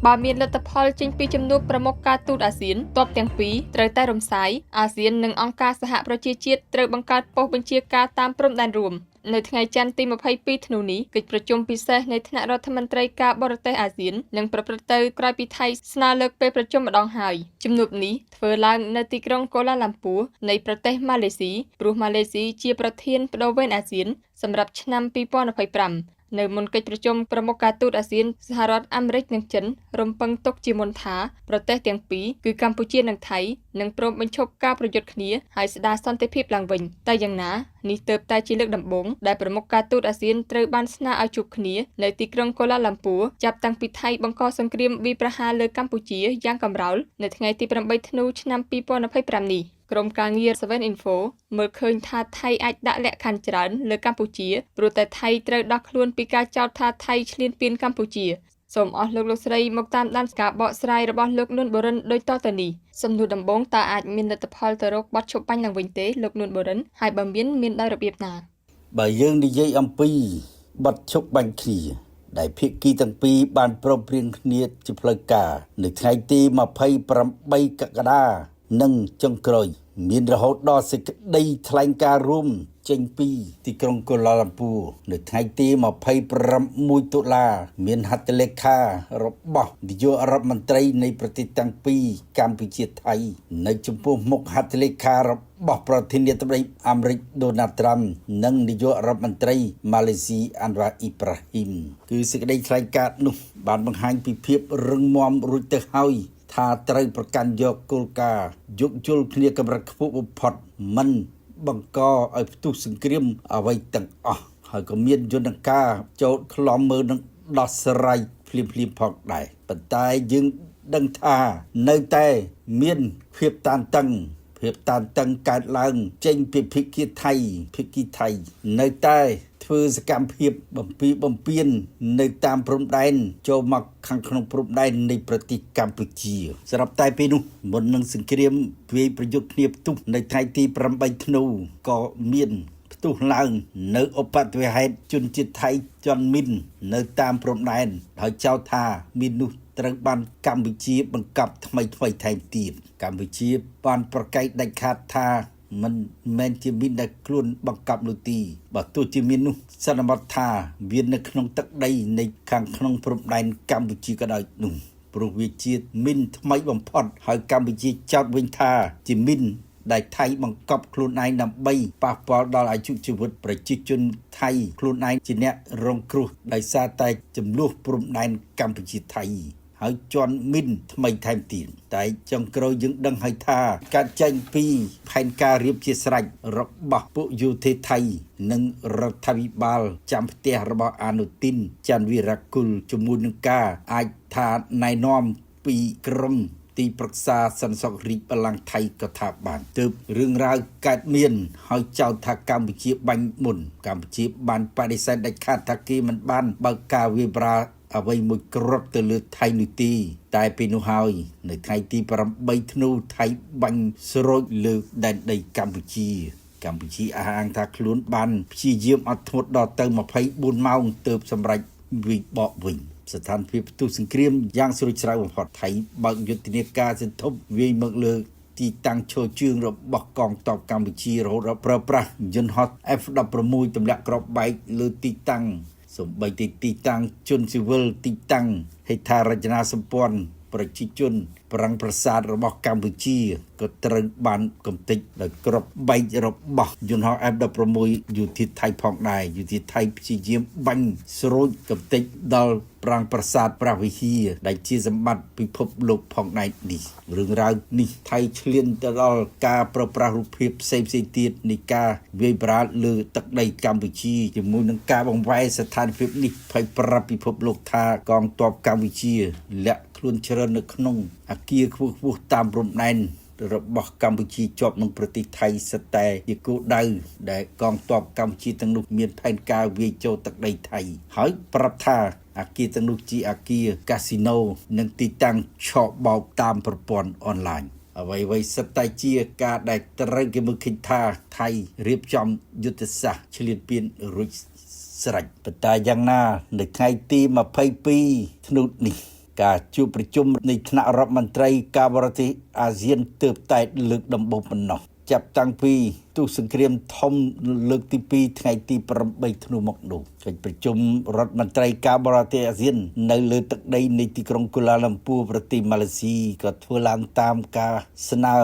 បើមានលទ្ធផលចេញពីជំនួបប្រមុខការទូតអាស៊ានទ័ពទាំងពីរត្រូវតែរំសាយអាស៊ាននិងអង្គការសហប្រជាជាតិត្រូវបង្កើតប៉ុស្តិ៍បញ្ជាការតាមព្រំដែនរួម។នៅថ្ងៃច័ន្ទទី22ធ្នូនេះកិច្ចប្រជុំពិសេសនៃថ្នាក់រដ្ឋមន្ត្រីការបរទេសអាស៊ាននឹងប្រព្រឹត្តទៅក្រោយពីថៃស្នើលើកពេលប្រជុំម្ដងហើយជំនួបនេះធ្វើឡើងនៅទីក្រុងកូឡាឡាំពួរនៃប្រទេសម៉ាឡេស៊ីព្រោះម៉ាឡេស៊ីជាប្រធានប្ដូរវេនអាស៊ានសម្រាប់ឆ្នាំ2025នៅមុនកិច្ចប្រជុំប្រមុខការទូតអាស៊ានសហរដ្ឋអាមេរិកនិងចិនរំពឹងទុកជាមុនថាប្រទេសទាំងពីរគឺកម្ពុជានិងថៃនឹងព្រមបញ្ឈប់ការប្រយុទ្ធគ្នាហើយស្ដារសន្តិភាពឡើងវិញតែយ៉ាងណានេះទើបតែជាលើកដំបូងដែលប្រមុខការទូតអាស៊ានត្រូវបានស្នើឲ្យជួបគ្នានៅទីក្រុងកូឡាឡាំពួរចាប់តាំងពីថៃបង្កសង្គ្រាមវាយប្រហារលើកម្ពុជាយ៉ាងកម្រោលនៅថ្ងៃទី8ធ្នូឆ្នាំ2025នេះក្រុមការងារ Seven Info មើលឃើញថាថៃអាចដាក់លក្ខខណ្ឌច្រើនលើកម្ពុជាព្រោះតែថៃត្រូវដោះខ្លួនពីការចោទថាថៃឈ្លានពានកម្ពុជាសូមអស់លោកលោកស្រីមកតាមដានការបកស្រាយរបស់លោកនួនបូរិនដូចតទៅនេះសំណួរដំបូងតើអាចមានលទ្ធផលទៅរកបទឈប់បាញ់ឡើងវិញទេលោកនួនបូរិនហើយបើមានមានដោយរបៀបណា បើយើងនិយាយអំពីបទឈប់បាញ់គ្នាដែលភាគីទាំងពីរបានព្រមព្រៀងគ្នាជាផ្លូវការនៅថ្ងៃទី28កក្កដានិងចុងក្រោយមានរហូតដល់សេចក្តីថ្លែងការណ៍រួមចេញពីទីក្រុងកូឡាឡាំពួរនៅថ្ងៃទី26តុលាមានហត្ថលេខារបស់នាយករដ្ឋមន្ត្រីនៃប្រទេសទាំងពីរកម្ពុជាថៃនៅចំពោះមុខហត្ថលេខារបស់ប្រធានាធិបតីអាមេរិកដូណាល់ត្រាំនិងនាយករដ្ឋមន្ត្រីម៉ាឡេស៊ីអាន់វ៉ាអ៊ីប្រាហ៊ីមគឺសេចក្តីថ្លែងការណ៍នោះបានបង្ហាញពីភាពរឹងមាំរួចទៅហើយថាត្រូវប្រកាន់យកគោលការណ៍យោគយល់គ្នាកម្រិតខ្ពស់បំផុតមិនបង្កឲ្យផ្ទុះសង្គ្រាមអ្វីទាំងអស់ហើយក៏មានយន្តការចូលខ្លំមើលនឹងដោះស្រាយភ្លាមៗផងដែរប៉ុន្តែយើងដឹងថានៅតែមានភាពតានតឹងភាពតានតឹងកើតឡើងចេញពីភាគីថៃភាគីថៃនៅតែធ្វើសកម្មភាពបំពីបំពេញនៅតាមព្រំដែនចូលមកខាងក្នុងព្រំដែននៃប្រទេសកម្ពុជាស្រាប់តែពេលនោះមុននឹងសង្គ្រាមវាយប្រយុទ្ធគ្នាផ្ទុះនៅថ្ងៃទី8ធ្នូក៏មានផ្ទុះឡើងនៅឧបទ្ទវហេតុជនជាតិថៃជន់មីននៅតាមព្រំដែនហើយចោទថាមីននោះត្រូវបានកម្ពុជាបង្កប់ថ្មីថ្មីថែមទៀតកម្ពុជាបានប្រកែកដាច់ខាតថាមិនមែនជាមីនដែលខ្លួនបង្កប់នោះទេបើទោះជាមីននោះសន្មតថាវានៅក្នុងទឹកដីនៃខាងក្នុងព្រំដែនកម្ពុជាក៏ដោយនោះព្រោះវាជាមីនថ្មីបំផុតហើយកម្ពុជាចោទវិញថាជាមីនដែលថៃបង្កប់ខ្លួនឯងដើម្បីប៉ះពាល់ដល់អាយុជីវិតប្រជាជនថៃខ្លួនឯងជាអ្នករងគ្រោះដោយសារតែចំនួនព្រំដែនកម្ពុជាថៃហើយជន់មីនថ្មីថែមទៀតតែចុងក្រោយយើងដឹងហើយថាកើតចេញពីផែនការរៀបជាស្រេចរបស់ពួកយោធាថៃនិងរដ្ឋាភិបាលចាំផ្ទះរបស់អានុទីនច័ន្ទវីរគុលជាមួយនឹងការអាចថាណែនាំពីក្រមទីប្រឹក្សាសន្តិសុខរាជបល្ល័ង្កថៃក៏ថាបានទើបរឿងរ៉ាវកើតមានហើយចោទថាកម្ពុជាបាញ់មុនកម្ពុជាបានបដិសេធដាច់ខាតថាគេមិនបានបើកការវាយប្រហារអ្វីមួយគ្រាប់ទៅលើថៃនោះទេតែពេលនោះហើយនៅថ្ងៃទី8ធ្នូថៃបាញ់ស្រូចលើដែនដីកម្ពុជាកម្ពុជាអះអាងថាខ្លួនបានព្យាយាមអត់ធ្មត់ដល់ទៅ24ម៉ោងទើបសម្រេចវាយបកវិញស្ថានភាពផ្ទុះសង្គ្រាមយ៉ាងស្រួចស្រាវបំផុតថៃបើកយុទ្ធនាការសន្ធប់វាយមកលើទីតាំងឈរជើងរបស់កងទ័ពកម្ពុជារហូតដល់ប្រើប្រាស់យន្តហោះ F16 ទម្លាក់គ្រាប់បែកលើទីតាំងសូម្បីតែទីតាំងជនស៊ីវិលទីតាំងហេដ្ឋារចនាសម្ព័ន្ធប្រជាជនប្រាង្គប្រាសាទរបស់កម្ពុជាក៏ត្រូវបានកំទេចដោយគ្រាប់បែករបស់យន្តហោះ F16 យោធាថៃផងដែរយោធាថៃព្យាយាមបាញ់ស្រូចកំទេចដល់ប្រាង្គប្រាសាទព្រះវិហារដែលជាសម្បត្តិពិភពលោកផងដែរនេះរឿងរ៉ាវនេះថៃឈ្លានទៅដល់ការប្រើប្រាស់រូបភាពផ្សេងផ្សេងទៀតនៃការវាយប្រហារលើទឹកដីកម្ពុជាជាមួយនឹងការបង្វែរស្ថានភាពនេះភ័យប្រាប់ពិភពលោកថាកងទ័ពកម្ពុជាលាក់ខ្លួនច្រើននៅក្នុងអគារខ្ពស់ៗតាមព្រំដែនរបស់កម្ពុជាជាប់នឹងប្រទេសថៃសិតតែជាគោលដៅដែលកងទ័ពកម្ពុជាទាំងនោះមានផែនការវាយចូលទឹកដីថៃហើយប្រាប់ថាអគារទាំងនោះជាអគារកាស៊ីណូនិងទីតាំងឆក់បោកតាមប្រព័ន្ធអនឡាញអ្វីៗសិតតែជាការដែលត្រូវគេមើលឃើញថាថៃរៀបចំយុទ្ធសាស្ត្រឈ្លានពានរួចស្រេចប៉ុន្តែយ៉ាងណានៅថ្ងៃទី22ធ្នូនេះ ការជួបប្រជុំនៃថ្នាក់រដ្ឋមន្ត្រីការបរទេសអាស៊ានទើបតែលើកដំបូងប៉ុណ្ណោះចាប់តាំងពីទុសង្គ្រាមធំលើកទី2ថ្ងៃទី8ធ្នូមកនោះកិច្ចប្រជុំរដ្ឋមន្ត្រីការបរទេសអាស៊ាននៅលើទឹកដីនៃទីក្រុងកូឡាឡាំពួរប្រទេសម៉ាឡេស៊ីក៏ធ្វើឡើងតាមការស្នើ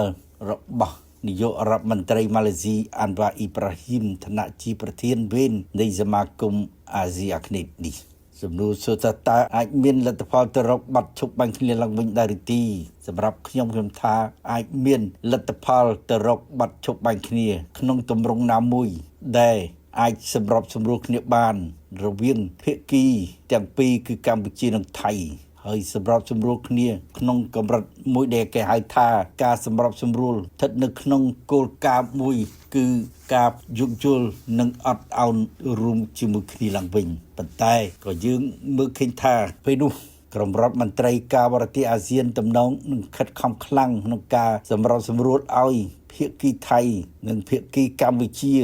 របស់នាយករដ្ឋមន្ត្រីម៉ាឡេស៊ីអាន់វ៉ាអ៊ីប្រាហ៊ីមឋានៈជាប្រធានវេននៃសមាគមអាស៊ីអាគ្នេយ៍នេះសំណួរសួរថាតើអាចមានលទ្ធផលទៅរកបាត់ឈប់បាញ់គ្នាឡើងវិញដែរឬទេសម្រាប់ខ្ញុំខ្ញុំថាអាចមានលទ្ធផលទៅរកបាត់ឈប់បាញ់គ្នាក្នុងទម្រង់ណាមួយដែលអាចសម្របសម្រួលគ្នាបានរវាងភាគីទាំងពីរគឺកម្ពុជានិងថៃហើយសម្របសម្រួលគ្នាក្នុងកម្រិតមួយដែលគេហៅថាការសម្របសម្រួលស្ថិតនៅក្នុងគោលការណ៍មួយគឺការយោគយល់និងអត់ឱនរួមជាមួយគ្នាឡើងវិញប៉ុន្តែក៏យើងមើលឃើញថាពេលនោះក្រុមរដ្ឋមន្ត្រីការបរទេសអាស៊ានតំណងនឹងខិតខំខ្លាំងក្នុងការសម្របសម្រួលឲ្យភាគីថៃនិងភាគីកម្ពុជា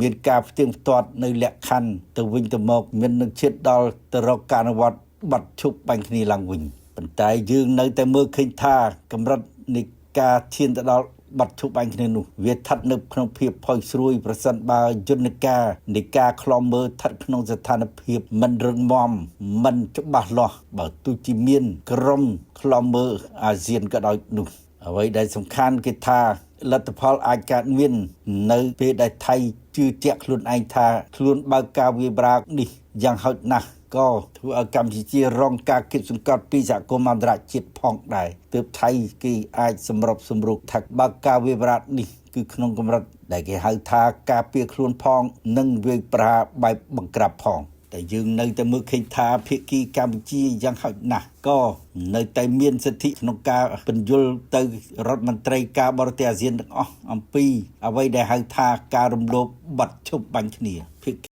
មានការផ្ទៀងផ្ទាត់នៅលក្ខខណ្ឌទៅវិញទៅមកមាននឹងឈានដល់ទៅរកការអនុវត្តបាត់ឈប់បាញ់គ្នាឡើងវិញប៉ុន្តែយើងនៅតែមើលឃើញថាកម្រិតនៃការឈានទៅដល់បាត់ឈប់បាញ់គ្នានោះវាស្ថិតនៅក្នុងភាពផុយស្រួយប្រសិនបើយន្តការនៃការឃ្លាំមើលស្ថិតក្នុងស្ថានភាពមិនរឹងមាំមិនច្បាស់លាស់បើទោះជាមានក្រុមឃ្លាំមើលអាស៊ានក៏ដោយនោះអ្វីដែលសំខាន់គេថាលទ្ធផលអាចកើតមាននៅពេលដែលថៃជឿជាក់ខ្លួនឯងថាខ្លួនបើកការវាយប្រានេះយ៉ាងហោចណាស់ក៏ធ្វើឲ្យកម្ពុជារងការគៀបសង្កត់ពីសហគមន៍អន្តរជាតិផងដែរទើបថៃគេអាចសម្របសម្រួលថាបើកការវាយប្រានេះគឺក្នុងកម្រិតដែលគេហៅថាការពារខ្លួនផងនិងវាយប្រាបែបបង្ក្រាបផងតែយើងនៅតែមើលឃើញថាភាគីកម្ពុជាយ៉ាងហោចណាស់ក៏នៅតែមានសិទ្ធិក្នុងការពន្យល់ទៅរដ្ឋមន្ត្រីការបរទេសអាស៊ានទាំងអស់អំពីអ្វីដែលហៅថាការរំលោភបទឈប់បាញ់គ្នាភាគ